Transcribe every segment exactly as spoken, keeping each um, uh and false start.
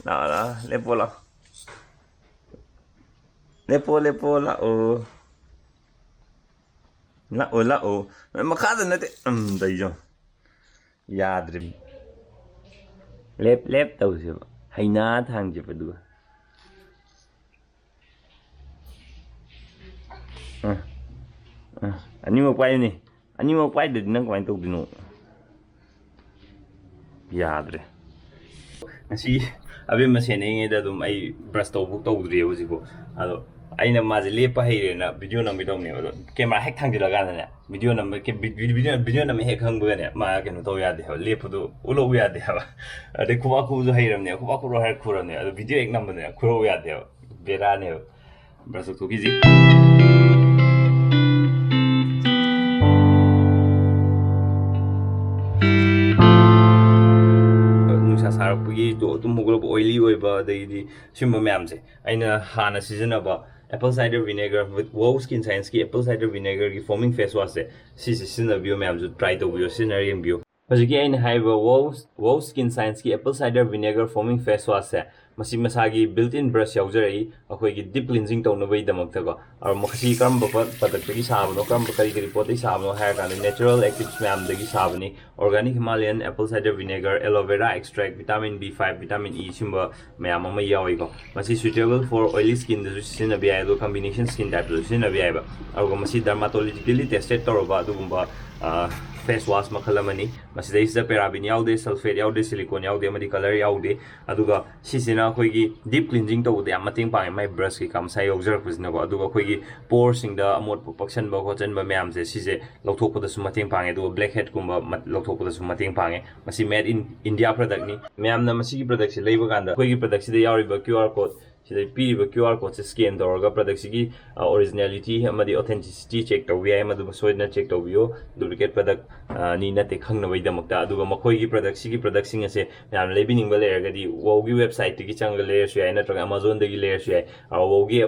ꯂꯥꯛꯑꯣ, ꯂꯥꯛꯑꯣ, ꯂꯦꯞꯄꯣ, ꯂꯥꯛꯑꯣ꯫ ꯂꯦꯞꯄꯣ, ꯂꯦꯞꯄꯣ, ꯂꯥꯛꯑꯣ꯫ ꯂꯥꯛꯑꯣ, ꯂꯥꯛꯑꯣ꯫ ꯃꯈꯥꯗ ꯅꯠꯇꯦ꯫ ꯎꯝ, ꯇꯧꯔꯤꯁꯦ ꯌꯦꯡꯉꯣ꯫ ꯌꯥꯗ꯭ꯔꯦ꯫ ꯂꯦꯞ, ꯂꯦꯞ ꯇꯧꯁꯦꯕ꯫ ꯍꯩꯅꯥ ꯊꯥꯡꯁꯦꯕ ꯑꯗꯨꯒ꯫ ꯑ, ꯑ, ꯑꯅꯤꯃꯛ ꯄꯥꯏꯌꯨꯅꯦ꯫ ꯑꯅꯤꯃꯛ ꯄꯥꯏꯗ꯭ꯔꯗꯤ ꯅꯪ ꯀꯃꯥꯏꯅ ꯇꯧꯗꯣꯏꯅꯣ? ꯌꯥꯗ꯭ꯔꯦ꯫ ꯉꯁꯤ ꯑꯕꯦꯝꯃ ꯁꯦꯟꯅꯔꯤꯉꯩꯗ ꯑꯗꯨꯝ ꯑꯩ ꯕ꯭ꯔꯁ ꯇꯧꯕ ꯇꯧꯗ꯭ꯔꯤꯌꯦ ꯍꯧꯖꯤꯛꯐꯥꯎ꯫ ꯑꯗꯣ ꯑꯩꯅ ꯃꯥꯁꯦ ꯂꯦꯞꯄ ꯍꯩꯔꯦꯅ ꯚꯤꯗꯤꯑꯣ ꯅꯝꯒꯦ ꯇꯧꯅꯦꯕ꯫ ꯑꯗꯣ ꯀꯦꯃꯦꯔꯥ ꯍꯦꯛ ꯊꯥꯡꯖꯤꯜꯂꯀꯥꯟꯗꯅꯦ, ꯚꯤꯗꯤꯑꯣ ꯅꯝꯕ, ꯀꯦ-, ꯚꯤ-, ꯚꯤ-, ꯚꯤꯗꯤꯑꯣ, ꯚꯤꯗꯤꯑꯣ ꯅꯝꯃꯦ ꯍꯦꯛ ꯈꯪꯕꯒꯅꯦ, ꯃꯥ ꯀꯩꯅꯣ ꯇꯧ ꯌꯥꯗꯦ ꯍꯥꯏꯕ, ꯂꯦꯞꯄꯗꯣ ꯎꯠꯂꯛꯎ ꯌꯥꯗꯦ ꯍꯥꯏꯕ꯫ ꯑꯗꯩ ꯈꯨꯕꯥꯛ ꯈꯨꯕꯁꯨ ꯍꯩꯔꯝꯅꯦ, ꯈꯨꯕꯥꯛ ꯈꯨꯔꯣ ꯍꯥꯏꯔ ꯈꯨꯔꯝꯅꯦ, ꯑꯗꯣ ꯚꯤꯗꯤꯑꯣ ꯍꯦꯛ ꯅꯝꯕꯗꯅꯦ ꯈꯨꯔꯛꯎ ꯌꯥꯗꯦ ꯍꯥꯏꯕ꯫ ꯕꯦꯔꯥꯅꯦꯕ꯫ ꯕ꯭ꯔꯁ ꯇꯧꯊꯣꯛꯈꯤꯁꯤ꯫ ꯅꯨꯡꯁꯥ ꯁꯥꯔꯛꯄꯒꯤ ꯇꯣ-, ꯇꯨꯝ ꯍꯧꯒꯠꯂꯛꯄ oily ꯑꯣꯏꯕ, ꯑꯗꯒꯤꯗꯤ ꯁꯤꯒꯨꯝꯕ ꯃꯌꯥꯝꯁꯦ, ꯑꯩꯅ ꯍꯥꯟꯅ ꯁꯤꯖꯤꯟꯅꯕ apple cider vinegar with Wow Skin Scienceꯀꯤ apple cider vinegarꯒꯤ foaming face washꯁꯦ, ꯁꯤꯁꯦ ꯁꯤꯖꯤꯟꯅꯕꯤꯌꯨ ꯃꯌꯥꯝꯁꯨ, try ꯇꯧꯕꯤꯌꯨ, ꯁꯤꯖꯤꯟꯅꯔ ꯌꯦꯡꯕꯤꯌꯨ꯫ ꯍꯧꯖꯤꯛꯀꯤ ꯑꯩꯅ ꯍꯥꯏꯔꯤꯕ Wow, Wow Skin Scienceꯀꯤ apple cider vinegar foaming face washꯁꯦ, ꯃꯁꯤ ꯃꯁꯥꯒꯤ built-in brush ꯌꯥꯎꯖꯔꯛꯏ, ꯑꯩꯈꯣꯏꯒꯤ deep cleansing ꯇꯧꯅꯕꯒꯤꯗꯃꯛꯇꯀꯣ꯫ ꯑꯗꯣ ꯃꯁꯤ ꯀꯔꯝꯕ ꯄ-, productꯇꯒꯤ ꯁꯥꯕꯅꯣ, ꯀꯔꯝꯕ ꯀꯔꯤ ꯀꯔꯤ ꯄꯣꯠꯇꯒꯤ ꯁꯥꯕꯅꯣ ꯍꯥꯏꯔ ꯀꯥꯟꯗ, natural actives ꯃꯌꯥꯝꯗꯒꯤ ꯁꯥꯕꯅꯤ꯫ Organic Himalayan apple cider vinegar, aloe vera extract, vitamin B five, vitamin E, ꯁꯤꯒꯨꯝꯕ ꯃꯌꯥꯝ ꯑꯃ ꯌꯥꯎꯏꯀꯣ꯫ ꯃꯁꯤ suitable for oily skinꯗꯁꯨ ꯁꯤꯖꯤꯟꯅꯕ ꯌꯥꯏ, ꯑꯗꯨꯒ combination skin typeꯇꯁꯨ ꯁꯤꯖꯤꯟꯅꯕ ꯌꯥꯏꯑꯕ꯫ ꯑꯗꯨꯒ ꯃꯁꯤ dermatologically tested ꯇꯧꯔꯕ ꯑꯗꯨꯒꯨꯝꯕ, ꯑ, face wash ꯃꯈꯜ ꯑꯃꯅꯤ꯫ ꯃꯁꯤꯗꯩꯁꯤꯗ paraben ꯌꯥꯎꯗꯦ, sulfate ꯌꯥꯎꯗꯦ, silicone ꯌꯥꯎꯗꯦ, ꯑꯃꯗꯤ color ꯌꯥꯎꯗꯦ꯫ ꯑꯗꯨꯒ ꯁꯤꯁꯤꯅ ꯑꯩꯈꯣꯏꯒꯤ deep cleansing ꯇꯧꯕꯗ ꯌꯥꯝ ꯃꯇꯦꯡ ꯄꯥꯡꯉꯦ, ꯃꯥꯏ brush ꯀꯩꯀꯥ ꯃꯁꯥ ꯌꯥꯎꯖꯔꯛꯄꯁꯤꯅꯀꯣ꯫ ꯑꯗꯨꯒ ꯑꯩꯈꯣꯏꯒꯤ poreꯁꯤꯡꯗ ꯑꯃꯣꯠꯄ ꯄꯛꯁꯟꯕ ꯈꯣꯠꯆꯟꯕ ꯃꯌꯥꯝꯁꯦ, ꯁꯤꯁꯦ ꯂꯧꯊꯣꯛꯄꯗꯁꯨ ꯃꯇꯦꯡ ꯄꯥꯡꯉꯦ, ꯑꯗꯨꯒ blackheadꯀꯨꯝꯕ ꯃꯠ-, ꯂꯧꯊꯣꯛꯄꯗꯁꯨ ꯃꯇꯦꯡ ꯄꯥꯡꯉꯦ꯫ ꯃꯁꯤ made in India productꯅꯤ꯫ ꯃꯌꯥꯝꯅ ꯃꯁꯤꯒꯤ productꯁꯦ ꯂꯩꯕ ꯀꯥꯟꯗ ꯑꯩꯈꯣꯏꯒꯤ productꯁꯤꯗ ꯌꯥꯎꯔꯤꯕ QR code ꯁꯤꯗ ꯄꯤꯔꯤꯕ QR code ꯁꯦ scan ꯇꯧꯔꯒ product ꯁꯤꯒꯤ originality ꯑꯃꯗꯤ authenticity check ꯇꯧꯕ ꯌꯥꯏ꯫ ꯃꯗꯨ ꯁꯣꯏꯗꯅ check ꯇꯧꯕꯤꯌꯨ꯫ Duplicate product ꯅꯤ ꯅꯠꯇꯦ ꯈꯪꯅꯕꯒꯤꯗꯃꯛꯇ꯫ ꯑꯗꯨꯒ ꯃꯈꯣꯏꯒꯤ product ꯁꯤꯒꯤ product ꯁꯤꯡ ꯑꯁꯦ ꯃꯌꯥꯝꯅ ꯂꯩꯕꯤꯅꯤꯡꯕ ꯂꯩꯔꯒꯗꯤ WOW ꯒꯤ website ꯇꯒꯤ ꯆꯪꯉꯒ ꯂꯩꯔꯁꯨ ꯌꯥꯏ, ꯅꯠꯇ꯭ꯔꯒ Amazon ꯗꯒꯤ ꯂꯩꯔꯁꯨ ꯌꯥꯏ꯫ WOW ꯒꯤ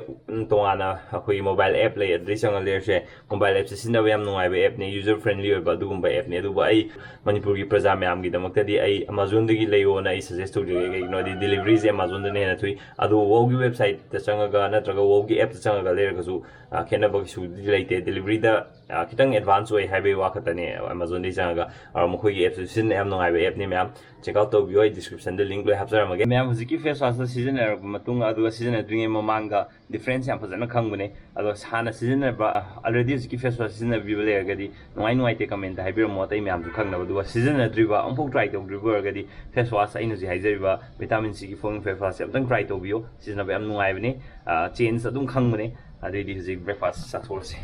ꯇꯣꯉꯥꯟꯅ ꯑꯩꯈꯣꯏꯒꯤ mobile app ꯂꯩ, ꯑꯗꯨꯗꯒꯤ ꯆꯪꯉꯒ ꯂꯩꯔꯁꯨ ꯌꯥꯏ꯫ Mobile app ꯁꯦ ꯁꯤꯖꯤꯟꯅꯕ ꯌꯥꯝ ꯅꯨꯡꯉꯥꯏꯕ app ꯅꯤ, user friendly ꯑꯣꯏꯕ ꯑꯗꯨꯒꯨꯝꯕ app ꯅꯤ꯫ ꯑꯗꯨꯕꯨ ꯑꯩ ꯃꯅꯤꯄꯨꯔꯒꯤ ꯄ꯭ꯔꯖꯥ ꯃꯌꯥꯝꯒꯤꯗꯃꯛꯇꯗꯤ ꯑꯩ Amazon ꯗꯒꯤ ꯂꯩꯌꯣꯅ ꯑꯩ suggest ꯇꯧꯖꯒꯦ꯫ ꯀꯩꯒꯤꯅꯣꯗꯤ delivery ꯁꯦ Amazon ꯗꯅ ꯍꯦꯟꯅ ꯊꯨꯏ꯫ ꯑꯗꯨ WOW ꯒꯤ website ꯇ ꯆꯪꯉꯒ ꯅꯠꯇ꯭ꯔꯒ WOW ꯒꯤ app ꯇ ꯆꯪꯉꯒ ꯂꯩꯔꯒꯁꯨ, ꯑ, ꯈꯦꯠꯅꯕ ꯀꯩꯁꯨꯗꯤ ꯂꯩꯇꯦ꯫ Delivery ꯗ, ꯑ, ꯈꯤꯇꯪ advance ꯑꯣꯏ ꯍꯥꯏꯕꯒꯤ ꯋꯥ ꯈꯛꯇꯅꯦ Amazon ꯗꯒꯤ ꯆꯪꯉꯒ꯫ ꯑ, ꯃꯈꯣꯏꯒꯤ app ꯁꯨ ꯁꯤꯖꯤꯟꯅ ꯌꯥꯝ ꯅꯨꯡꯉꯥꯏꯕ app ꯅꯤ ꯃꯌꯥꯝ꯫ Check out ꯇꯧꯕꯤꯌꯨ, ꯑꯩ description ꯗ link ꯂꯣꯏ ꯍꯥꯞꯆꯔꯝꯃꯒꯦ꯫ ꯃꯌꯥꯝ ꯍꯧꯖꯤꯛꯀꯤ face wash ꯇꯣ ꯁꯤꯖꯤꯟꯅꯔꯕ ꯃꯇꯨꯡ, ꯑꯗꯨꯒ ꯁꯤꯖꯤꯟꯅꯗ꯭ꯔꯤꯉꯩ ꯃꯃꯥꯡꯗ difference ꯌꯥꯝ ꯐꯖꯅ ꯈꯪꯕꯅꯦ꯫ ꯑꯗꯣ ꯍꯥꯟꯅ ꯁꯤꯖꯤꯟꯅꯕ, already ꯍꯧꯖꯤꯛꯀꯤ face wash ꯁꯤꯖꯤꯟꯅꯕꯤꯕ ꯂꯩꯔꯒꯗꯤ ꯅꯨꯡꯉꯥꯏ ꯅꯨꯡꯉꯥꯏꯇꯦ comment ꯇ ꯍꯥꯏꯕꯤꯔꯝꯃꯣ, ꯑꯇꯩ ꯃꯌꯥꯝꯁꯨ ꯈꯪꯅꯕ꯫ ꯑꯗꯨꯒ ꯁꯤꯖꯤꯟꯅꯗ꯭ꯔꯤꯕ, ꯑꯃꯨꯛꯐꯥꯎ try ꯇꯧꯗ꯭ꯔꯤꯕ ꯑꯣꯏꯔꯒꯗꯤ face wash, ꯑꯩꯅ ꯍꯧꯖꯤꯛ ꯍꯥꯏꯖꯔꯤꯕ vitamin C ꯒꯤ foaming face wash ꯁꯦ ꯑꯝꯇꯪ try ꯇꯧꯕꯤꯌꯨ꯫ ꯁꯤꯖꯤꯟꯅꯕ ꯌꯥꯝ ꯅꯨꯡꯉꯥꯏꯕꯅꯤ꯫ ꯑ, change ꯑꯗꯨꯝ ꯈꯪꯕꯅꯤ꯫ ꯑꯗꯨꯏꯗꯤ ꯍꯧꯖꯤꯛ breakfast ꯆꯥꯊꯣꯛꯑꯁꯤ꯫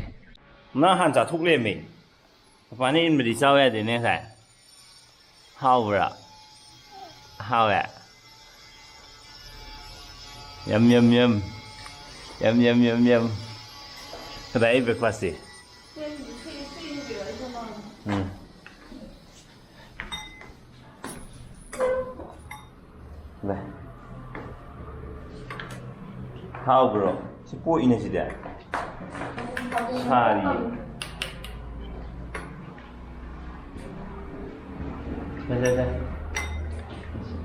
ꯅꯪ ꯍꯥꯟꯅ ꯆꯥꯊꯣꯛ ꯂꯩꯔꯝꯃꯦ꯫ ꯄꯄꯥꯅ ꯏꯟꯕꯗꯤ ꯆꯥꯎ ꯌꯥꯗꯦꯅꯦ ꯉꯁꯥꯏ꯫ ꯍꯥꯎꯕ꯭ꯔꯥ? ꯍꯥꯎꯋꯦ꯫ ꯌꯝ, ꯌꯝ, ꯌꯝ꯫ ꯌꯝ, ꯌꯝ, ꯌꯝ, ꯌꯝ꯫ ꯀꯗꯥꯏ breakfast ꯇꯤ? ꯎꯝ꯫ ꯂꯩ꯫ ꯍꯥꯎꯕ꯭ꯔꯣ? ꯁꯤ ꯄꯣꯛꯏꯅꯦ ꯁꯤꯗꯤ꯫ ꯁꯥꯔꯤꯌꯦ꯫ ꯁꯦ, ꯁꯦ, ꯁꯦ꯫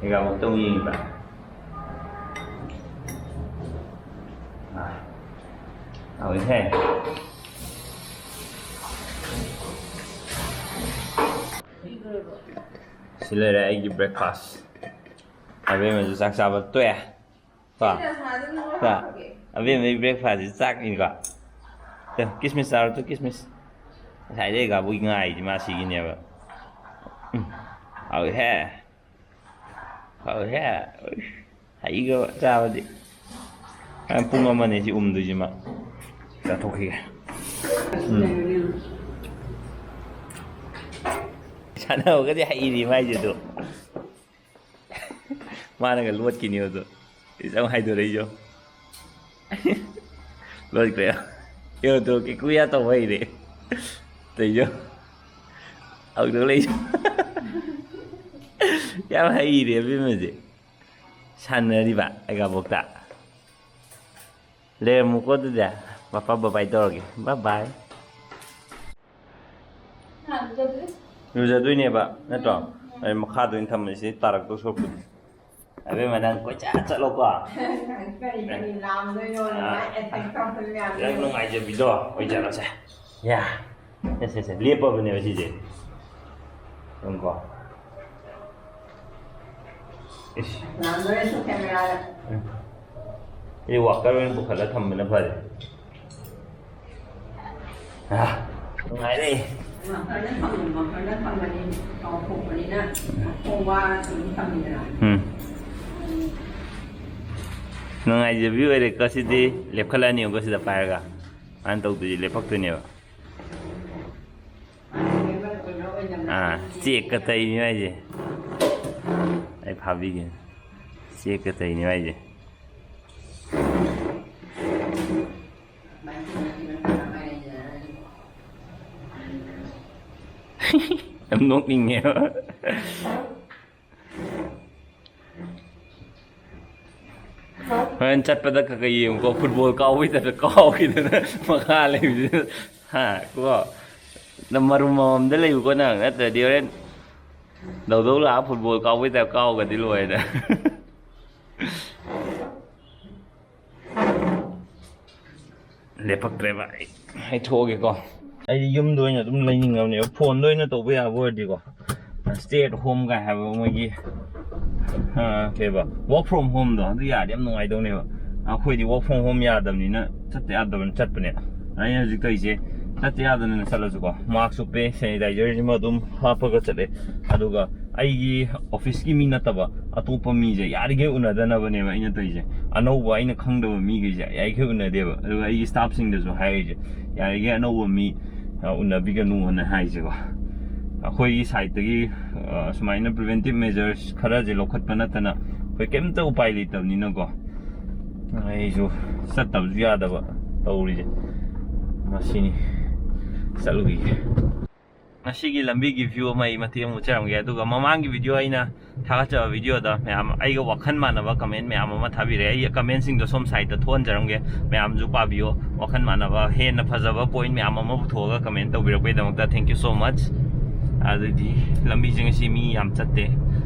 ꯑꯩꯒ ꯑꯃꯨꯛꯇꯪ ꯌꯦꯡꯕ꯫ ꯑꯥ꯫ ꯍꯥꯎꯋꯤꯍꯦ꯫ ꯁꯤ ꯂꯩꯔꯦ ꯑꯩꯒꯤ breakfast꯫ ꯑꯕꯦꯝꯃꯁꯨ ꯆꯥꯛ ꯆꯥꯕ ꯇꯣꯛꯑꯦ꯫ ꯀꯣ? ꯀꯣ? ꯑꯕꯦꯝꯃꯒꯤ breakfast ꯁꯤ ꯆꯥꯛꯅꯤꯀꯣ? ꯇꯨ, ꯀꯤꯁꯃꯤꯁ ꯆꯥꯔꯣ ꯇꯨ, ꯀꯤꯁꯃꯤꯁ꯫ ꯉꯁꯥꯏꯗꯩ ꯒꯥꯕꯨ ꯉꯥꯏꯔꯤꯁꯤ ꯃꯥ ꯁꯤꯒꯤꯅꯦꯕ꯫ ꯎꯝ, ꯍꯥꯎꯋꯤꯍꯦ꯫ ꯍꯥꯎꯋꯤꯍꯦ꯫ ꯍꯩꯒ ꯆꯥꯕꯗꯤ꯫ ꯄꯨꯡ ꯑꯃꯅꯤ ꯁꯤ ꯎꯝꯗꯣꯏꯁꯤ ꯃꯥ꯫ ꯆꯥꯊꯣꯛꯈꯤꯒꯦ꯫ ꯎꯝ꯫ ꯁꯥꯟꯅꯕꯒꯗꯤ ꯍꯩꯔꯤ ꯃꯥꯏꯁꯦ ꯑꯗꯨ꯫ ꯃꯥꯅꯒ ꯂꯣꯠꯈꯤꯅꯤ ꯑꯗꯨ꯫ ꯏꯆꯝ ꯍꯥꯏꯗꯣꯔꯛꯏꯁꯨ꯫ ꯂꯣꯏꯈ꯭ꯔꯦ꯫ ꯌꯦꯡꯉꯣ ꯇꯨ, ꯀꯤꯀꯨꯌꯥ ꯇꯧꯕ ꯍꯩꯔꯦ꯫ ꯇꯧꯏꯁꯨ꯫ ꯍꯧꯗꯣꯛ ꯂꯩꯁꯨ꯫ ꯌꯥꯝ ꯍꯩꯔꯦ ꯑꯕꯦꯝꯃꯁꯦ꯫ ꯁꯥꯟꯅꯔꯤꯕ ꯑꯩꯒꯕꯣꯛꯇ꯫ ꯂꯩꯔꯝꯃꯨꯀꯣ ꯑꯗꯨꯗꯤ꯫ ꯄꯄꯥ ꯕꯕꯥꯏ ꯇꯧꯔꯒꯦ꯫ ꯕꯥꯏ ꯕꯥꯏ꯫ ꯂꯨꯖꯗꯣꯏꯅꯦꯕ, ꯅꯠꯇ꯭ꯔꯣ? ꯑꯩ ꯃꯈꯥꯗ ꯑꯣꯏꯅ ꯊꯝꯃꯁꯤ, ꯇꯥꯔꯛꯇꯧ ꯁꯔꯨꯛꯄꯨꯗꯤ꯫ ꯑꯕꯦꯝꯃ, ꯅꯪ ꯀꯣꯏꯆꯠ ꯆꯠꯂꯣꯀꯣ꯫ ꯀꯔꯤ, ꯀꯔꯤ ꯂꯥꯝꯗꯣꯏꯅꯣ? ꯑꯥ꯫ ꯅꯨꯡꯉꯥꯏ, ꯑꯦꯇꯦꯛ ꯇꯧꯗꯣꯏ ꯃꯌꯥꯝꯗꯣ꯫ ꯌꯥꯝ ꯅꯨꯡꯉꯥꯏꯖꯕꯤꯗꯣ ꯑꯣꯏꯖꯔꯣꯁꯦ꯫ ꯌꯥ꯫ ꯁꯦ, ꯁꯦ, ꯁꯦ꯫ ꯂꯦꯞꯄꯕꯅꯦꯕ ꯁꯤꯁꯦ꯫ ꯌꯦꯡꯉꯨꯀꯣ꯫ ꯏꯁ꯫ ꯂꯥꯝꯗꯣꯏꯅꯁꯨ ꯀꯦꯃꯦꯔꯥꯗ꯫ ꯎꯝ꯫ ꯁꯤ ꯋꯥꯀꯔ ꯑꯣꯏꯅ ꯄꯨꯈꯠꯂ ꯊꯝꯕꯅ ꯐꯔꯦ꯫ ꯑꯥ, ꯅꯨꯡꯉꯥꯏꯔꯦ꯫ ꯃꯐꯝꯗ ꯊꯝꯕꯅꯤ, ꯃꯐꯝꯗ ꯊꯝꯕꯅꯤ, ꯆꯥꯎꯊꯣꯛꯄꯅꯤꯅ ꯈꯣꯡ ꯋꯥꯔ ꯑꯗꯨꯝ ꯊꯝꯃꯤꯗꯅ꯫ ꯎꯝ꯫ ꯅꯨꯡꯉꯥꯏꯖꯕꯤ ꯑꯣꯏꯔꯦꯀꯣ ꯁꯤꯗꯤ꯫ ꯂꯦꯞꯈꯠꯂꯛꯑꯅꯤꯕꯀꯣ ꯁꯤꯗ ꯄꯥꯏꯔꯒ꯫ ꯃꯥꯅ ꯇꯧꯗꯣꯏꯁꯦ ꯂꯦꯞꯄꯛꯇꯣꯏꯅꯦꯕ꯫ ꯑꯥ, ꯆꯦꯛꯀ ꯇꯩꯅꯤ ꯍꯥꯏꯁꯦ꯫ ꯑꯩ ꯐꯥꯕꯤꯒꯦ꯫ ꯆꯦꯛꯀ ꯇꯩꯅꯤ ꯍꯥꯏꯁꯦ꯫ ꯌꯥꯝ ꯅꯣꯛꯅꯤꯡꯉꯦꯕ꯫ ꯍꯣꯔꯦꯟ ꯆꯠꯄꯗ ꯈꯔ ꯈꯔ ꯌꯦꯡꯉꯨꯀꯣ, ꯐꯨꯠꯕꯣꯜ ꯀꯥꯎꯕꯩ ꯇꯥꯏꯞꯇ ꯀꯥꯎꯈꯤꯗꯅ ꯃꯈꯥ ꯂꯩꯕꯗꯨꯗ꯫ ꯍꯥ, ꯀꯣ? ꯅꯪ ꯃꯔꯨꯝ ꯑꯃꯃꯝꯗ ꯂꯩꯌꯨꯀꯣ ꯅꯪ, ꯅꯠꯇ꯭ꯔꯗꯤ ꯍꯣꯔꯦꯟ ꯗꯧꯗꯧ ꯂꯥꯛꯑ ꯐꯨꯠꯕꯣꯜ ꯀꯥꯎꯕꯩ ꯇꯥꯏꯞ ꯀꯥꯎꯒꯗꯤ ꯂꯣꯏꯔꯦ꯫ ꯂꯦꯞꯄꯛꯇ꯭ꯔꯦꯕ꯫ ꯑꯩ, ꯑꯩ ꯊꯣꯛꯑꯒꯦꯀꯣ꯫ ꯑꯩꯗꯤ ꯌꯨꯝꯗ ꯑꯣꯏꯅ ꯑꯗꯨꯝ ꯂꯩꯅꯤꯡꯉꯕꯅꯦꯕ, ꯐꯣꯟꯗ ꯑꯣꯏꯅ ꯇꯧꯕ ꯌꯥꯕ ꯑꯣꯏꯔꯗꯤꯀꯣ꯫ Stay at home ꯀꯥꯏ ꯍꯥꯏꯕ ꯃꯣꯏꯒꯤ, ꯑ, ꯀꯩꯕ, work from homeꯗꯣ, ꯑꯗꯨ ꯌꯥꯔꯗꯤ ꯌꯥꯝ ꯅꯨꯡꯉꯥꯏꯗꯧꯅꯦꯕ꯫ ꯑꯩꯈꯣꯏꯗꯤ work from home ꯌꯥꯗꯕꯅꯤꯅ ꯆꯠꯇ ꯌꯥꯗꯕꯅ ꯆꯠꯄꯅꯦ꯫ ꯑꯩꯅ ꯍꯧꯖꯤꯛ ꯇꯧꯔꯤꯁꯦ, ꯆꯠꯇ ꯌꯥꯗꯅ ꯆꯠꯂꯁꯨꯀꯣ, mask ꯎꯞꯄꯦ, sanitizerꯁꯤꯃ ꯑꯗꯨꯝ ꯍꯥꯞꯄꯒ ꯆꯠꯂꯦ꯫ ꯑꯗꯨꯒ ꯑꯩꯒꯤ officeꯀꯤ ꯃꯤ ꯅꯠꯇꯕ ꯑꯇꯣꯞꯄ ꯃꯤꯁꯦ ꯌꯥꯔꯤꯈꯩ ꯎꯅꯗꯅꯕꯅꯦꯕ ꯑꯩꯅ ꯇꯧꯔꯤꯁꯦ꯫ ꯑꯅꯧꯕ ꯑꯩꯅ ꯈꯪꯗꯕ ꯃꯤꯈꯩꯁꯦ ꯌꯥꯔꯤꯈꯩ ꯎꯅꯗꯦꯕ꯫ ꯑꯗꯨꯒ ꯑꯩꯒꯤ staffꯁꯤꯡꯗꯁꯨ ꯍꯥꯏꯔꯤꯁꯦ, ꯌꯥꯔꯤꯈꯩ ꯑꯅꯧꯕ ꯃꯤ, ꯑ, ꯎꯅꯕꯤꯒꯅꯨꯅ ꯍꯥꯏꯁꯦꯀꯣ꯫ ꯑꯩꯈꯣꯏꯒꯤ sideꯇꯒꯤ, ꯑ, ꯁꯨꯃꯥꯏꯅ preventive measures ꯈꯔꯁꯦ ꯂꯧꯈꯠꯄ ꯅꯠꯇꯅ ꯑꯩꯈꯣꯏ ꯀꯩꯝꯇ ꯎꯄꯥꯏ ꯂꯩꯇꯕꯅꯤꯅꯀꯣ, ꯑꯩꯁꯨ ꯆꯠꯇꯕꯁꯨ ꯌꯥꯗꯕ ꯇꯧꯔꯤꯁꯦ꯫ ꯃꯁꯤꯅꯤ, ꯆꯠꯂꯨꯈꯤꯒꯦ꯫ ꯉꯁꯤꯒꯤ ꯂꯝꯕꯤꯒꯤ view ꯑꯃ ꯑꯩ ꯃꯇꯦꯛ ꯑꯃ ꯎꯠꯆꯔꯝꯒꯦ꯫ ꯑꯗꯨꯒ ꯃꯃꯥꯡꯒꯤ video, ꯑꯩꯅ ꯊꯥꯒꯠꯆꯕ videoꯗ ꯃꯌꯥꯝ ꯑꯩꯒ ꯋꯥꯈꯜ ꯃꯥꯟꯅꯕ comment ꯃꯌꯥꯝ ꯑꯃ ꯊꯥꯕꯤꯔꯛꯑꯦ꯫ ꯑꯩ commentꯁꯤꯡꯗꯣ ꯁꯣꯝ sideꯇ ꯊꯣꯛꯍꯟꯖꯔꯝꯒꯦ, ꯃꯌꯥꯝꯁꯨ ꯄꯥꯕꯤꯌꯣ꯫ ꯋꯥꯈꯜ ꯃꯥꯟꯅꯕ ꯍꯦꯟꯅ ꯐꯖꯕ point ꯃꯌꯥꯝ ꯑꯃ ꯄꯨꯊꯣꯛꯑꯒ comment ꯇꯧꯕꯤꯔꯛꯄꯒꯤꯗꯃꯛꯇ thank you so much꯫ ꯑꯗꯨꯗꯤ ꯂꯝꯕꯤꯁꯦ ꯉꯁꯤ ꯃꯤ ꯌꯥꯝ ꯆꯠꯇꯦ,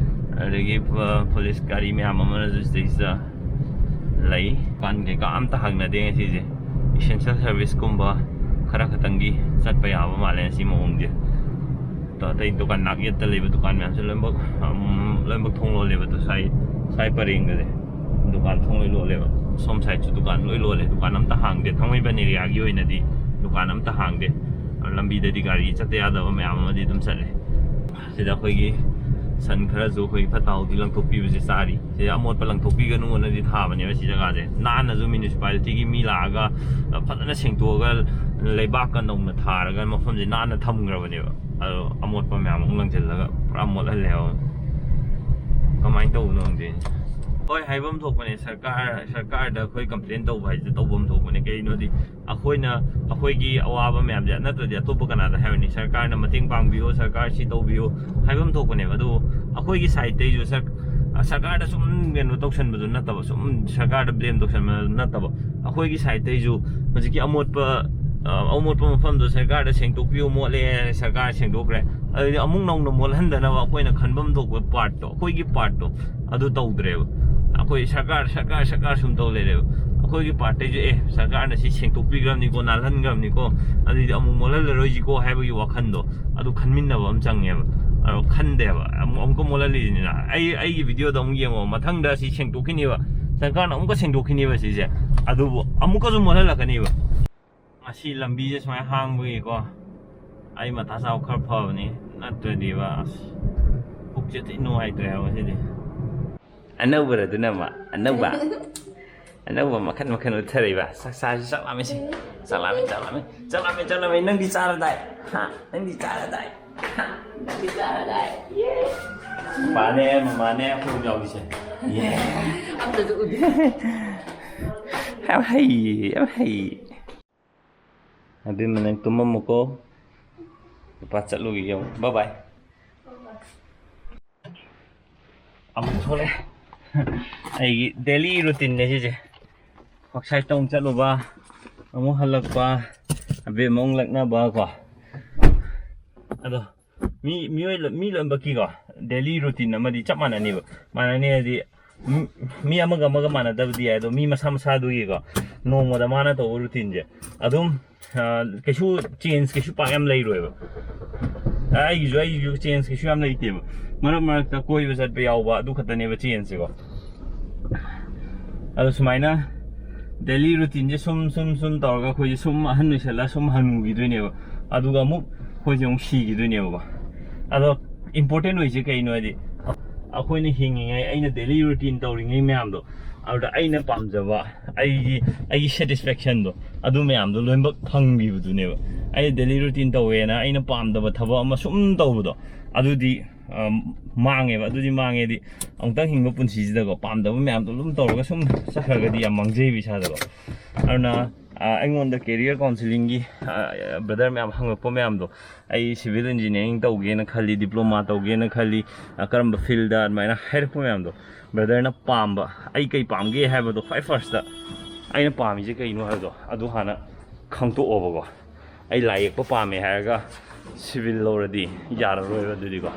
ꯑꯗꯨꯗꯒꯤ police ꯒꯥꯔꯤ ꯃꯌꯥꯝ ꯑꯃꯅꯁꯨ ꯁꯤꯗꯩꯁꯤꯗ ꯂꯩ꯫ ꯗꯨꯀꯥꯟ ꯀꯩꯀꯥ ꯑꯝꯇ ꯍꯥꯡꯅꯗꯦ ꯉꯁꯤꯁꯦ꯫ Essential serviceꯀꯨꯝꯕ ꯈꯔ ꯈꯛꯇꯪꯒꯤ ꯆꯠꯄ ꯌꯥꯕ ꯃꯥꯜꯂꯦ ꯉꯁꯤ ꯃꯑꯣꯡꯁꯦ꯫ ꯑꯗꯣ ꯑꯇꯩ ꯗꯨꯀꯥꯟ ꯅꯥꯛ ꯌꯦꯠꯇ ꯂꯩꯕ ꯗꯨꯀꯥꯟ ꯃꯌꯥꯝꯁꯨ ꯂꯣꯏꯅꯃꯛ, ꯎꯝ, ꯂꯣꯏꯅꯃꯛ ꯊꯣꯡ ꯂꯣꯜꯂꯦꯕ꯫ ꯑꯗꯣ ꯁ꯭ꯋꯥꯏ, ꯁ꯭ꯋꯥꯏ ꯄꯔꯦꯡꯒꯁꯦ ꯗꯨꯀꯥꯟ ꯊꯣꯡ ꯂꯣꯏ ꯂꯣꯜꯂꯦꯕ꯫ ꯁꯣꯝ sideꯁꯨ ꯗꯨꯀꯥꯟ ꯂꯣꯏ ꯂꯣꯜꯂꯦ꯫ ꯗꯨꯀꯥꯟ ꯑꯝꯇ ꯍꯥꯡꯗꯦ꯫ ꯊꯥꯡꯃꯩꯕꯟ areaꯒꯤ ꯑꯣꯏꯅꯗꯤ ꯗꯨꯀꯥꯟ ꯑꯝꯇ ꯍꯥꯡꯗꯦ꯫ ꯂꯝꯕꯤꯗꯗꯤ ꯒꯥꯔꯤ ꯆꯠꯇ ꯌꯥꯗꯕ ꯃꯌꯥꯝ ꯑꯃꯗꯤ ꯑꯗꯨꯝ ꯆꯠꯂꯦ꯫ ꯁꯤꯗ ꯑꯩꯈꯣꯏꯒꯤ ꯁꯟ ꯈꯔꯁꯨ ꯑꯩꯈꯣꯏꯒꯤ ꯐꯠꯇ ꯍꯥꯎꯗꯤ ꯂꯪꯊꯣꯛꯄꯤꯕꯁꯦ ꯆꯥꯔꯤ꯫ ꯁꯤꯗ ꯑꯃꯣꯠꯄ ꯂꯪꯊꯣꯛꯄꯤꯒꯅꯨꯅꯗꯤ ꯊꯥꯕꯅꯦꯕ ꯁꯤ ꯖꯒꯥꯁꯦ꯫ ꯅꯥꯟꯅꯁꯨ municipalityꯒꯤ ꯃꯤ ꯂꯥꯛꯑꯒ, ꯑ, ꯐꯖꯅ ꯁꯦꯡꯗꯣꯛꯑꯒ, ꯂꯩꯕꯥꯛꯀ ꯅꯧꯅ ꯊꯥꯔꯒ ꯃꯐꯝꯁꯦ ꯅꯥꯟꯅ ꯊꯝꯈ꯭ꯔꯕꯅꯦꯕ꯫ ꯑꯗꯣ ꯑꯃꯣꯠꯄ ꯃꯌꯥꯝ ꯑꯃꯨꯛ ꯂꯪꯁꯤꯜꯂꯒ ꯄꯨꯔꯥ ꯃꯣꯠꯍꯜꯂꯦ ꯍꯥꯏꯕ꯫ ꯀꯃꯥꯏꯅ ꯇꯧꯕꯅꯣ ꯈꯪꯗꯦ꯫ ꯍꯣꯏ, ꯍꯥꯏꯐꯝ ꯊꯣꯛꯄꯅꯦ, ꯁꯔꯀꯥꯔ, ꯁꯔꯀꯥꯔꯗ ꯑꯩꯈꯣꯏ complain ꯇꯧꯕ ꯍꯥꯏꯁꯦ ꯇꯧꯐꯝ ꯊꯣꯛꯄꯅꯦ꯫ ꯀꯩꯒꯤꯅꯣꯗꯤ ꯑꯩꯈꯣꯏꯅ, ꯑꯩꯈꯣꯏꯒꯤ ꯑꯋꯥꯕ ꯃꯌꯥꯝꯁꯦ ꯅꯠꯇ꯭ꯔꯗꯤ ꯑꯇꯣꯞꯄ ꯀꯅꯥꯗ ꯍꯥꯏꯔꯨꯅꯤ? ꯁꯔꯀꯥꯔꯅ ꯃꯇꯦꯡ ꯄꯥꯡꯕꯤꯌꯨ, ꯁꯔꯀꯥꯔ ꯁꯤ ꯇꯧꯕꯤꯌꯨ ꯍꯥꯏꯐꯝ ꯊꯣꯛꯄꯅꯦꯕ꯫ ꯑꯗꯨꯕꯨ ꯑꯩꯈꯣꯏꯒꯤ sideꯇꯩꯁꯨ ꯁꯔ-, ꯁꯔꯀꯥꯔꯗ ꯁꯨꯝ ꯀꯩꯅꯣ ꯇꯧꯁꯟꯕꯗꯨ ꯅꯠꯇꯕ, ꯁꯨꯝ ꯁꯔꯀꯥꯔꯗ blame ꯇꯧꯁꯟꯕꯗꯨ ꯅꯠꯇꯕ, ꯑꯩꯈꯣꯏꯒꯤ sideꯇꯩꯁꯨ ꯍꯧꯖꯤꯛꯀꯤ ꯑꯃꯣꯠꯄ, ꯑ, ꯑꯃꯣꯠꯄ ꯃꯐꯝꯗꯣ ꯁꯔꯀꯥꯔꯗ ꯁꯦꯡꯗꯣꯛꯄꯤꯌꯨ, ꯃꯣꯠꯂꯦ ꯍꯥꯏꯔꯦ, ꯁꯔꯀꯥꯔ ꯁꯦꯡꯗꯣꯛꯈ꯭ꯔꯦ꯫ ꯑꯗꯨꯗꯤ ꯑꯃꯨꯛ ꯅꯧꯅ ꯃꯣꯠꯍꯟꯗꯅꯕ ꯑꯩꯈꯣꯏꯅ ꯈꯟꯐꯝ ꯊꯣꯛꯄ partꯇꯣ, ꯑꯩꯈꯣꯏꯒꯤ partꯇꯣ ꯑꯗꯨ ꯇꯧꯗ꯭ꯔꯦꯕ꯫ ꯑꯩꯈꯣꯏ ꯁꯔꯀꯥꯔ, ꯁꯔꯀꯥꯔ, ꯁꯔꯀꯥꯔ ꯁꯨꯝ ꯇꯧ ꯂꯩꯔꯦꯕ꯫ ꯑꯩꯈꯣꯏꯒꯤ partꯇꯩꯁꯨ, "ꯑꯦ, ꯁꯔꯀꯥꯔꯅ ꯁꯤ ꯁꯦꯡꯗꯣꯛꯄꯤꯈ꯭ꯔꯕꯅꯤꯀꯣ, ꯅꯥꯜꯍꯟꯈ꯭ꯔꯕꯅꯤꯀꯣ, ꯑꯗꯨꯗꯤ ꯑꯃꯨꯛ ꯃꯣꯠꯍꯜꯂꯔꯣꯏꯁꯤꯀꯣ" ꯍꯥꯏꯕꯒꯤ ꯋꯥꯈꯟꯗꯣ, ꯑꯗꯨ ꯈꯟꯃꯤꯟꯅꯕ ꯑꯃ ꯆꯪꯉꯦꯕ꯫ ꯑꯗꯣ ꯈꯟꯗꯦꯕ꯫ ꯑꯃꯨꯛ, ꯑꯃꯨꯛꯀ ꯃꯣꯠꯍꯜꯂꯤꯁꯤꯅꯤꯅ꯫ ꯑꯩ, ꯑꯩꯒꯤ videoꯗꯣ ꯑꯃꯨꯛ ꯌꯦꯡꯉꯣ꯫ ꯃꯊꯪꯗ ꯁꯤ ꯁꯦꯡꯗꯣꯛꯈꯤꯅꯤꯕ꯫ ꯁꯔꯀꯥꯔꯅ ꯑꯃꯨꯛꯀ ꯁꯦꯡꯗꯣꯛꯈꯤꯅꯤꯕ ꯁꯤꯁꯦ꯫ ꯑꯗꯨꯕꯨ ꯑꯃꯨꯛꯀꯁꯨ ꯃꯣꯠꯍꯜꯂꯛꯀꯅꯤꯕ꯫ ꯉꯁꯤ ꯂꯝꯕꯤꯁꯦ ꯁꯨꯃꯥꯏꯅ ꯍꯥꯡꯕꯒꯤꯀꯣ, ꯑꯩ ꯃꯊꯥ ꯁꯥꯕ ꯈꯔ ꯐꯕꯅꯤ, ꯅꯠꯇ꯭ꯔꯗꯤꯕ ꯑꯁ, ꯄꯨꯛꯁꯦ ꯊꯤ ꯅꯨꯡꯉꯥꯏꯇ꯭ꯔꯦ ꯍꯥꯏꯕ ꯉꯁꯤꯗꯤ꯫ ꯑꯅꯧꯕꯔ ꯑꯗꯨꯅ ꯑꯃ? ꯑꯅꯧꯕ? ꯑꯅꯧꯕ ꯃꯈꯟ ꯃꯈꯟ ꯎꯠꯊꯔꯛꯏꯕ꯫ ꯆꯥꯛ ꯆꯥꯁꯤ, ꯆꯥꯛ ꯂꯥꯝꯃꯤꯁꯦ꯫ ꯆꯥꯛ ꯂꯥꯝꯃꯤ, ꯆꯥꯛ ꯂꯥꯝꯃꯤ, ꯆꯥꯛ ꯂꯥꯝꯃꯤ, ꯆꯥꯛ ꯂꯥꯝꯃꯤ꯫ ꯅꯪꯗꯤ ꯆꯥꯔꯗꯥꯏ? ꯍꯥ? ꯅꯪꯗꯤ ꯆꯥꯔꯗꯥꯏ? ꯍꯥ? ꯅꯪꯗꯤ ꯆꯥꯔꯗꯥꯏ? ꯌꯦ! ꯃꯃꯥꯅꯦ, ꯃꯃꯥꯅꯦ, ꯑꯩꯈꯣꯏ ꯌꯥꯎꯔꯤꯁꯦ꯫ ꯑꯝꯇꯁꯨ ꯎꯗꯦ꯫ ꯌꯥꯝ ꯍꯩ, ꯌꯥꯝ ꯍꯩ꯫ ꯑꯕꯦꯝꯃ, ꯅꯪ ꯇꯨꯝꯃꯝꯃꯨꯀꯣ꯫ ꯅꯨꯄꯥ ꯆꯠꯂꯨꯈꯤꯒꯦ ꯑꯃꯨꯛ꯫ Bye bye꯫ ꯑꯃꯨꯛ ꯊꯣꯛꯂꯛꯑꯦ꯫ ꯑꯩꯒꯤ daily routineꯅꯦ ꯁꯤꯁꯦ꯫ Work siteꯇ ꯑꯃꯨꯛ ꯆꯠꯂꯨꯕ, ꯑꯃꯨꯛ ꯍꯜꯂꯛꯄ, ꯑꯕꯦꯝꯃ ꯑꯃꯨꯛ ꯂꯛꯅꯕ ꯀꯣ꯫ ꯑꯗꯣ ꯃꯤ, ꯃꯤꯑꯣꯏ ꯂꯣ-, ꯃꯤ ꯂꯣꯏꯅꯃꯛꯀꯤꯀꯣ daily routine ꯑꯃꯗꯤ ꯆꯞ ꯃꯥꯟꯅꯅꯦꯕ꯫ ꯃꯥꯟꯅꯅꯤ ꯍꯥꯏꯗꯤ ꯃꯤ, ꯃꯤ ꯑꯃꯒ ꯑꯃꯒ ꯃꯥꯟꯅꯗꯕꯗꯤ ꯌꯥꯏ, ꯑꯗꯣ ꯃꯤ ꯃꯁꯥ ꯃꯁꯥꯗꯨꯒꯤꯀꯣ ꯅꯣꯡꯃꯗ ꯃꯥꯅ ꯇꯧꯕ routineꯁꯦ ꯑꯗꯨꯝ, ꯑ, ꯀꯩꯁꯨ change ꯀꯩꯁꯨ ꯄꯥꯛ ꯌꯥꯝ ꯂꯩꯔꯣꯏꯕ꯫ ꯑꯩꯒꯤꯁꯨ, ꯑꯩꯒꯤꯁꯨ change ꯀꯩꯁꯨ ꯌꯥꯝ ꯂꯩꯇꯦꯕ꯫ ꯃꯔꯛ ꯃꯔꯛꯇ ꯀꯣꯏꯕ ꯆꯠꯄ ꯌꯥꯎꯕ, ꯑꯗꯨ ꯈꯛꯇꯅꯦꯕ changeꯁꯦꯀꯣ꯫ ꯑꯗꯣ ꯁꯨꯃꯥꯏꯅ daily routineꯁꯦ ꯁꯨꯝ, ꯁꯨꯝ, ꯁꯨꯝ ꯇꯧꯔꯒ ꯑꯩꯈꯣꯏꯁꯦ ꯁꯨꯝ ꯑꯍꯟ ꯑꯣꯏꯁꯜꯂ ꯁꯨꯝ ꯍꯅꯨꯈꯤꯗꯣꯏꯅꯦꯕ꯫ ꯑꯗꯨꯒ ꯑꯃꯨꯛ ꯑꯩꯈꯣꯏꯁꯦ ꯑꯃꯨꯛ ꯁꯤꯈꯤꯗꯣꯏꯅꯦꯕꯀꯣ꯫ ꯑꯗꯣ important ꯑꯣꯏꯁꯦ ꯀꯩꯅꯣ ꯍꯥꯏꯗꯤ, ꯑꯩꯈꯣꯏꯅ ꯍꯤꯡꯉꯤꯉꯩ ꯑꯩꯅ daily routine ꯇꯧꯔꯤꯉꯩ ꯃꯌꯥꯝꯗꯣ, ꯑꯗꯨꯗ ꯑꯩꯅ ꯄꯥꯝꯖꯕ, ꯑꯩꯒꯤ, ꯑꯩꯒꯤ satisfactionꯗꯣ, ꯑꯗꯨ ꯃꯌꯥꯝꯗꯣ ꯂꯣꯏꯅꯃꯛ ꯐꯪꯈꯤꯕꯗꯨꯅꯦꯕ꯫ ꯑꯩꯅ daily routine ꯇꯧꯋꯦꯅ ꯑꯩꯅ ꯄꯥꯝꯗꯕ ꯊꯕꯛ ꯑꯃ ꯁꯨꯝ ꯇꯧꯕꯗꯣ, ꯑꯗꯨꯗꯤ, ꯑ, ꯃꯥꯡꯉꯦꯕ꯫ ꯑꯗꯨꯗꯤ ꯃꯥꯡꯉꯦꯗꯤ ꯑꯃꯨꯛꯇꯪ ꯍꯤꯡꯕ ꯄꯨꯟꯁꯤꯁꯤꯗꯀꯣ, ꯄꯥꯝꯗꯕ ꯃꯌꯥꯝꯗꯣ ꯑꯗꯨꯝ ꯇꯧꯔꯒ ꯁꯨꯝ ꯆꯠꯈ꯭ꯔꯒꯗꯤ ꯌꯥꯝ ꯃꯥꯡꯖꯩꯕ ꯏꯁꯥꯗꯀꯣ꯫ ꯑꯗꯨꯅ, ꯑ, ꯑꯩꯉꯣꯟꯗ career counselling-ꯒꯤ, ꯑ, brother ꯃꯌꯥꯝ ꯍꯪꯉꯛꯄ ꯃꯌꯥꯝꯗꯣ, ꯑꯩ civil engineering ꯇꯧꯒꯦꯅ ꯈꯜꯂꯤ, diploma ꯇꯧꯒꯦꯅ ꯈꯜꯂꯤ, ꯑ, ꯀꯔꯝꯕ field-ꯗ, ꯑꯗꯨꯃꯥꯏꯅ ꯍꯥꯏꯔꯛꯄ ꯃꯌꯥꯝꯗꯣ, brother-ꯅ ꯄꯥꯝꯕ, ꯑꯩ ꯀꯩ ꯄꯥꯝꯒꯦ ꯍꯥꯏꯕꯗꯣ ꯈ꯭ꯋꯥꯏ first-ꯇ ꯑꯩꯅ ꯄꯥꯝꯃꯤꯁꯦ ꯀꯩꯅꯣ ꯍꯥꯏꯕꯗꯣ ꯑꯗꯨ ꯍꯥꯟꯅ ꯈꯪꯇꯣꯛꯑꯣꯕꯀꯣ꯫ ꯑꯩ ꯂꯥꯏ ꯌꯦꯛꯄ ꯄꯥꯝꯃꯦ ꯍꯥꯏꯔꯒ civil ꯂꯧꯔꯗꯤ ꯌꯥꯔꯔꯣꯏꯕ ꯑꯗꯨꯗꯤꯀꯣ꯫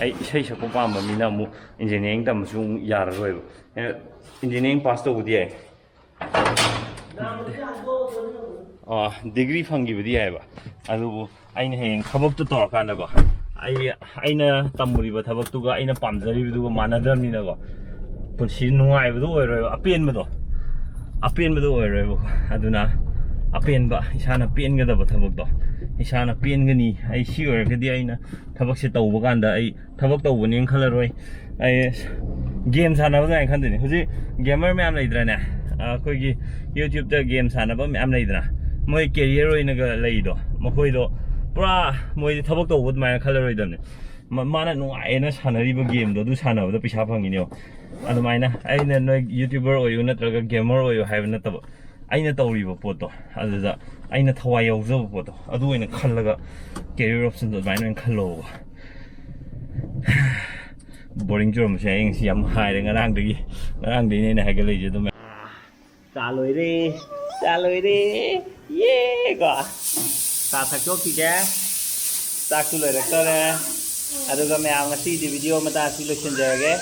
ꯑꯩ ꯏꯁꯩ ꯁꯛꯄ ꯄꯥꯝꯕ ꯃꯤꯅ ꯑꯃꯨꯛ engineering ꯇꯝꯕꯁꯨ ꯑꯃꯨꯛ ꯌꯥꯔꯔꯣꯏꯕ꯫ ꯑꯩꯅ engineering pass ꯇꯧꯕꯗꯤ ꯌꯥꯏ, ꯑ, degree ꯐꯪꯈꯤꯕꯗꯤ ꯌꯥꯏꯕ, ꯑꯗꯨꯕꯨ ꯑꯩꯅ ꯍꯌꯦꯡ ꯊꯕꯛꯇꯣ ꯇꯧꯔꯀꯥꯟꯗꯀꯣ, ꯑꯩ, ꯑꯩꯅ ꯇꯝꯃꯨꯔꯤꯕ ꯊꯕꯛꯇꯨꯒ ꯑꯩꯅ ꯄꯥꯝꯖꯔꯤꯕꯗꯨꯒ ꯃꯥꯟꯅꯗ꯭ꯔꯕꯅꯤꯅꯀꯣ, ꯄꯨꯟꯁꯤ ꯅꯨꯡꯉꯥꯏꯕꯗꯣ ꯑꯣꯏꯔꯣꯏꯕ, ꯑꯄꯦꯟꯕꯗꯣ, ꯑꯄꯦꯟꯕꯗꯣ ꯑꯣꯏꯔꯣꯏꯕꯀꯣ꯫ ꯑꯗꯨꯅ ꯑꯄꯦꯟꯕ, ꯏꯁꯥꯅ ꯄꯦꯟꯒꯗꯕ ꯊꯕꯛꯇꯣ ꯏꯁꯥꯅ ꯄꯦꯟꯒꯅꯤ꯫ ꯑꯩ ꯁꯤ ꯑꯣꯏꯔꯒꯗꯤ ꯑꯩꯅ ꯊꯕꯛꯁꯦ ꯇꯧꯕ ꯀꯥꯟꯗ ꯑꯩ ꯊꯕꯛ ꯇꯧꯕꯅꯦꯅ ꯈꯜꯂꯔꯣꯏ꯫ ꯑꯩ game ꯁꯥꯟꯅꯕ ꯑꯗꯨꯃꯥꯏꯅ ꯈꯟꯗꯣꯏꯅꯦ꯫ ꯍꯧꯖꯤꯛ gamer ꯃꯌꯥꯝ ꯂꯩꯗ꯭ꯔꯅꯦ? ꯑꯩꯈꯣꯏꯒꯤ YouTube-ꯇ game ꯁꯥꯟꯅꯕ ꯃꯌꯥꯝ ꯂꯩꯗꯅ, ꯃꯣꯏ career ꯑꯣꯏꯅꯒ ꯂꯩꯗꯣ, ꯃꯈꯣꯏꯗꯣ ꯄꯨꯔꯥ ꯃꯣꯏꯗꯤ ꯊꯕꯛ ꯇꯧꯕ ꯑꯗꯨꯃꯥꯏꯅ ꯈꯜꯂꯔꯣꯏꯗꯕꯅꯦ꯫ ꯃ-, ꯃꯥꯅ ꯅꯨꯡꯉꯥꯏꯅ ꯁꯥꯟꯅꯔꯤꯕ game-ꯗꯣ, ꯑꯗꯨ ꯁꯥꯟꯅꯕꯗ ꯄꯩꯁꯥ ꯐꯪꯉꯤꯅꯦꯕ꯫ ꯑꯗꯨꯃꯥꯏꯅ ꯑꯩꯅ ꯅꯣꯏ YouTuber ꯑꯣꯏꯌꯨ ꯅꯠꯇ꯭ꯔꯒ gamer ꯑꯣꯏꯌꯨ ꯍꯥꯏꯕ ꯅꯠꯇꯕ, ꯑꯩꯅ ꯇꯧꯔꯤꯕ ꯄꯣꯠꯇꯣ, ꯑꯗꯨꯗ ꯑꯩꯅ ꯊꯋꯥꯏ ꯌꯥꯎꯖꯕ ꯄꯣꯠꯇꯣ, ꯑꯗꯨ ꯑꯣꯏꯅ ꯈꯜꯂꯒ career optionꯗꯣ ꯑꯗꯨꯃꯥꯏꯅ ꯑꯣꯏꯅ ꯈꯜꯂꯣꯕ꯫ Boring ꯆꯨꯔꯝꯕꯁꯦ ꯑꯩ ꯉꯁꯤ ꯌꯥꯝ ꯍꯥꯏꯔꯦ ꯉꯔꯥꯡꯗꯒꯤ꯫ ꯉꯔꯥꯡꯗꯒꯤꯅꯦ ꯑꯩꯅ ꯍꯥꯏꯒꯠꯂꯛꯏꯁꯦ ꯑꯗꯨꯝ꯫ ꯆꯥ ꯂꯣꯏꯔꯦ, ꯆꯥ ꯂꯣꯏꯔꯦ꯫ ꯌꯦ! ꯀꯣ꯫ ꯆꯥ ꯊꯛꯇꯣꯛꯈꯤꯒꯦ꯫ ꯆꯥꯛꯁꯨ ꯂꯣꯏꯔꯛꯇꯣꯔꯦ꯫ ꯑꯗꯨꯒ ꯃꯌꯥꯝ, ꯉꯁꯤꯒꯤꯗꯤ video ꯃꯇꯥꯡ ꯑꯁꯤ ꯂꯣꯏꯁꯤꯟꯖꯔꯒꯦ꯫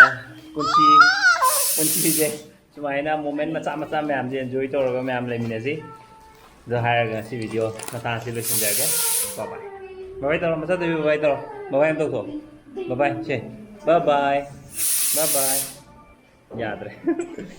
ꯑ, ꯄꯨꯟꯁꯤ, ꯄꯨꯟꯁꯤꯁꯦ ꯁꯨꯃꯥꯏꯅ moment ꯃꯆꯥ ꯃꯆꯥ ꯃꯌꯥꯝꯁꯦ enjoy ꯇꯧꯔꯒ ꯃꯌꯥꯝ ꯂꯩꯃꯤꯟꯅꯁꯤ꯫ ꯑꯗꯨ ꯍꯥꯏꯔꯒ ꯉꯁꯤ video ꯃꯇꯥꯡ ꯑꯁꯤ ꯂꯣꯏꯁꯤꯟꯖꯔꯒꯦ꯫ Bye bye꯫ Bye bye ꯇꯧꯔꯣ, ꯃꯆꯥ ꯇꯧꯕꯤ bye bye ꯇꯧꯔꯣ꯫ Bye bye ꯑꯃ ꯇꯧꯊꯣꯛꯑꯣ꯫ Bye bye꯫ ꯁꯦ꯫ Bye bye꯫ Bye bye꯫ ꯌꯥꯗ꯭ꯔꯦ꯫